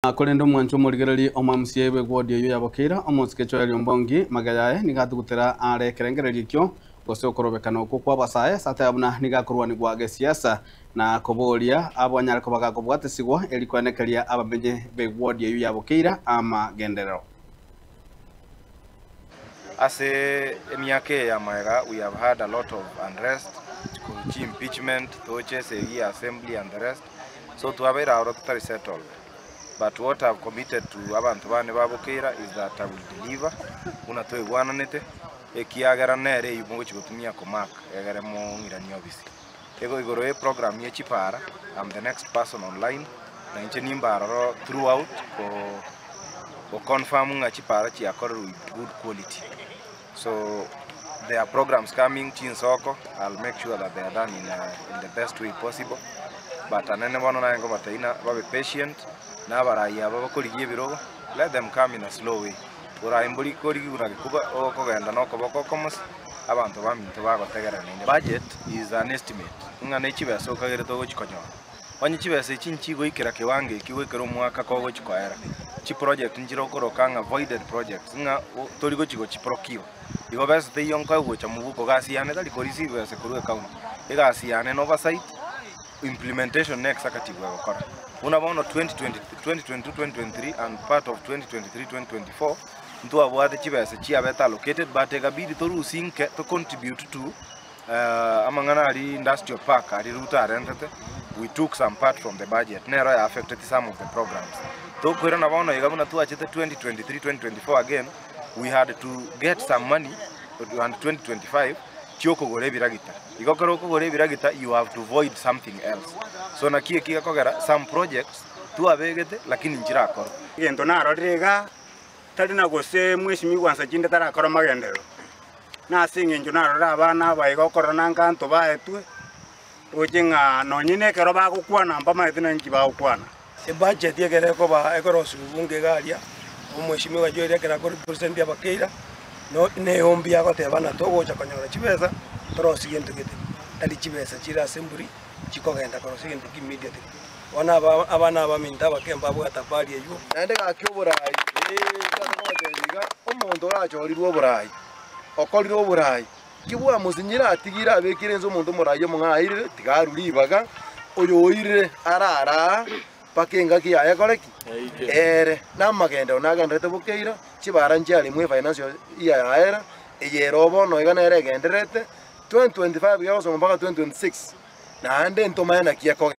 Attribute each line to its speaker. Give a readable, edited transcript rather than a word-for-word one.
Speaker 1: Korende omwancho omorigereria omwamsie bw'egwodi eyio ya Bokeira, omosike Joel Ombongi, magega yaye nigo atugutera are ekerengererio ekio, gose okorobekana okwo kw'abasae ase ateba buna nigo akorwanigwa gesiasa, na koboria abwo anyare koba gakobwatesigwa eri koenekeria abamenyi b'egwodi eyio ya Bokeira amagenderero.
Speaker 2: Ase emiaka eye ya magega we have had a lot of unrest, chi impeachment, toche esegi ya assembly and the rest, so twabeire aroro totari settled. But what I've committed to abanto bane ba Bokeira is that I will deliver buna toigwananete, ekiagera nere eywo mogochi gotumia komark egere mong'iranie obisi. Igo igoro ye program ye chipara, I'm the next person on line, na inche nimbe aroro throughout ko go confirm ng'a chipara chiakorerwe with good quality. So there are programs coming chinsoko, I'll make sure that they are done in, in the best way possible. But anene bono naye nkobatebia ng'a babe patient, na abarai aba bakorigia ebirogo, let them come in a slow way. Borai mbori korigigwa na gekuba, okogenda na okoboko okomosi, abanto baminto bagotegerera naende. Budget is an estimate, ng'a ne chibesa okagerete ogochi konyora. Onye chibesa echi nchigoikera kiwango eki goikera omwaka kogochi koera, chiproject nchire okoroka ng'a voided projects ng'a tori gochi gochiprocure. Igo besa teiyo nkoe gocha mobuko, gasi yane tari koreceive besa korwa ecounty, egasi yane na oversight, implementation na executive egokora. Buna bono 2020 2022 2023 and part of 2023 2024 ntwabwate chibesa chiabete allocated but ekabidi torusie nke to contribute to amang'ana aria industrial park aria Ruto arentete we took some part from the budget nero ya affected some of the programs. Tokoirana bono iga buna twachete 2023 2024 again we had to get some money and 2025 chiokogora ebiragita. Igo ekero okogora ebiragita you have to void something else. So naki eki gekogera some projects twabegete lakini nchirakorwa.
Speaker 3: Egento narorire igaa, tari na gose mweshimiwa nsa chinde tarakora magenderero, na ase eng'encho narorire abana aba iga okorora nanka ntobaetwe, roche ng'a nonye na ekero bagokwana mbamaete na inki bagokwana.
Speaker 4: Ebudget ekero ekoba ekorosiwa bunge iga aria, omweshimiwa Joel ekero akorepresent abakeira, no neombi agoteba ng'a togocha konyora chibesa torosie gento gete, tari chibesa chire ase emburi chikogenda korosia egento eke immediately. Bono aba abana abaminto abake mbabwate habari eywo.
Speaker 5: Naende gaki oboraai, ee, ntogotebi iga, omonto orachorirwe oboraai, okorire oboraai, ki bwamosinyire atigire abekire inse omonto omoraai omong'airire, tiga arwe ribaga, oyo oirire arare aa, mpaka engaki yaye ekore ki? Eere. Namagenderero nagendererete bokeira, chibara nchiaremwe efinancial year yaera, eye ere bono iga nere egendererete, 2025 gegosoma mpaka 2026, naende ntomanye naki ekogenda.